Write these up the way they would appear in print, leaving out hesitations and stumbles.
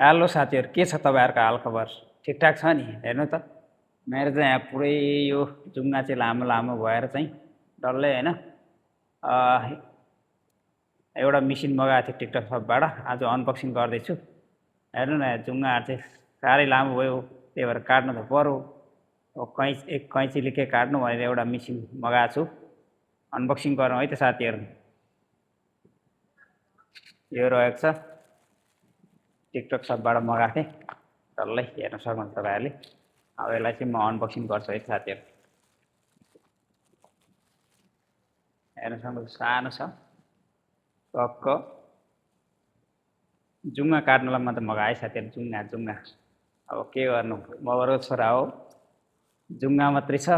Hello साथीहरू, के छ तपाईँहरूको हालखबर? ठिकठाक छ नि? हेर्नु त, मेरो चाहिँ यहाँ पुरै यो जुङ्गा चाहिँ लामो लामो भएर चाहिँ डल्लै होइन, एउटा मिसिन मगाएको थिएँ टिकटक सपबाट। आज अनबक्सिङ गर्दैछु। हेर्नु न, जुङ्गाहरू चाहिँ साह्रै लामो भयो, त्यही भएर काट्नु त पर्यो। एक कैँचीले के काट्नु भनेर एउटा मिसिन मगाएको छु। अनबक्सिङ गरौँ है त साथीहरू। यो रहेको छ, टिकटक सपबाट मगाएको थिएँ, डल्लै हेर्न सक्नुहुन्छ तपाईँहरूले। अब यसलाई चाहिँ म अनबक्सिङ गर्छु है साथीहरू। हेर्न सक्नुहुन्छ, सानो छ टक्क। जुङ्गा काट्नुलाई मात्रै मगाएँ साथीहरू, जुङ्गा। अब के गर्नु, मगरको छोरा हो, जुङ्गा मात्रै छ।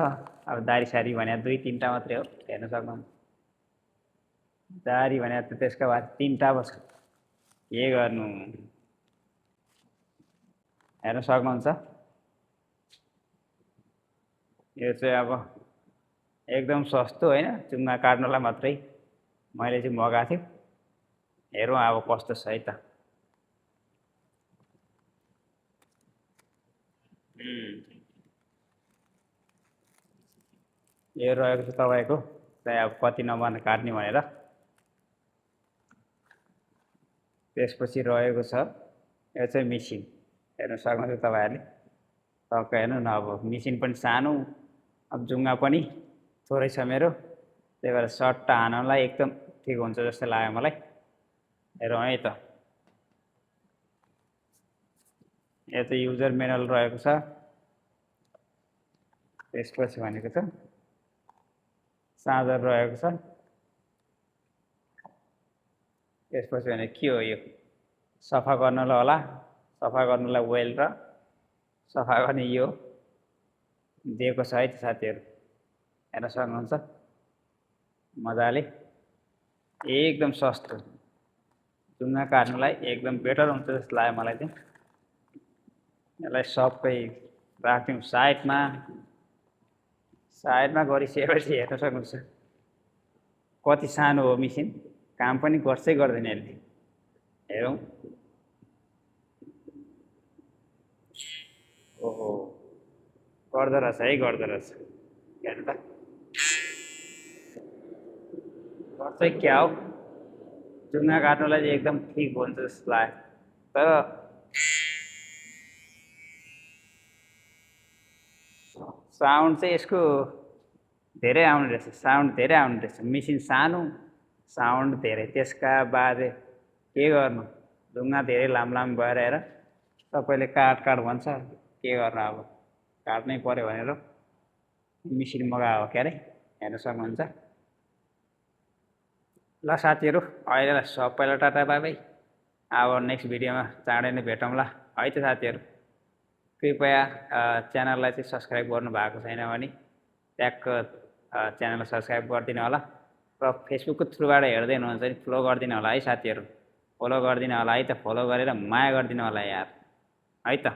अब दारी सारी भने 2-3टा मात्रै हो, हेर्न सक्नुहुन्छ। दारी भने त त्यसको बाद 3टा बस, के गर्नु, हेर्न सक्नुहुन्छ। यो चाहिँ अब एकदम सस्तो होइन, जुङ्गा काट्नुलाई मात्रै मैले चाहिँ मगाएको थिएँ। हेरौँ अब कस्तो छ है त। यो रहेको छ तपाईँको चाहिँ अब कति नम्बर काट्ने भनेर। त्यसपछि रहेको छ यो चाहिँ मिसिन, हेर्न सक्नुहुन्छ तपाईँहरूले। टक्क हेर्नु न, अब मिसिन पनि सानो, अब जुङ्गा पनि थोरै छ मेरो, त्यही भएर सट्टा हान्नलाई एकदम ठिक हुन्छ जस्तो लाग्यो मलाई। हेरौँ है त। यो चाहिँ युजर मेनुअल रहेको छ। त्यसपछि भनेको छ चार्जर रहेको छ। त्यसपछि भने के हो, यो सफा गर्नलाई होला, सफा गर्नलाई वेल र सफा गर्ने यो दिएको छ है त साथीहरू। हेर्न सक्नुहुन्छ मजाले, एकदम सस्तो, जुङ्गा काट्नुलाई एकदम बेटर हुन्छ जस्तो लाग्यो मलाई चाहिँ। यसलाई सबै राख्यौँ साइडमा गरिसकेपछि हेर्न सक्नुहुन्छ कति सानो हो मिसिन, काम पनि गर्छै गर्दैन यसले। हेरौँ, ओहो, गर्दो रहेछ है, गर्दो रहेछ। हेर्नु त, गर्छै क्या हो, जुङ्गा काट्नुलाई चाहिँ एकदम ठिक हुन्छ जस्तो लाग्यो। तर साउन्ड चाहिँ यसको धेरै आउने रहेछ, मिसिन सानो, साउन्ड धेरै। त्यसका बाद के गर्नु, जुङ्गा धेरै लामो भएर हेर, सबैले काट भन्छ, के गर्नु अब, काट्नै पर्यो भनेर मिसिन मगायो के अरे। हेर्न सक्नुहुन्छ। ल साथीहरू, अहिलेलाई सबैलाई टाटा बाई बाई। अब नेक्स्ट भिडियोमा चाँडै नै भेटौँला है त साथीहरू। कृपया च्यानललाई चाहिँ सब्सक्राइब गर्नु भएको छैन भने ट्याक्क च्यानललाई सब्सक्राइब गरिदिनु होला, र फेसबुकको थ्रुबाट हेर्दै हुनुहुन्छ भने फलो गरिदिनु होला है साथीहरू। फलो गरिदिनु होला है त, फलो गरेर माया गरिदिनु होला यार है त।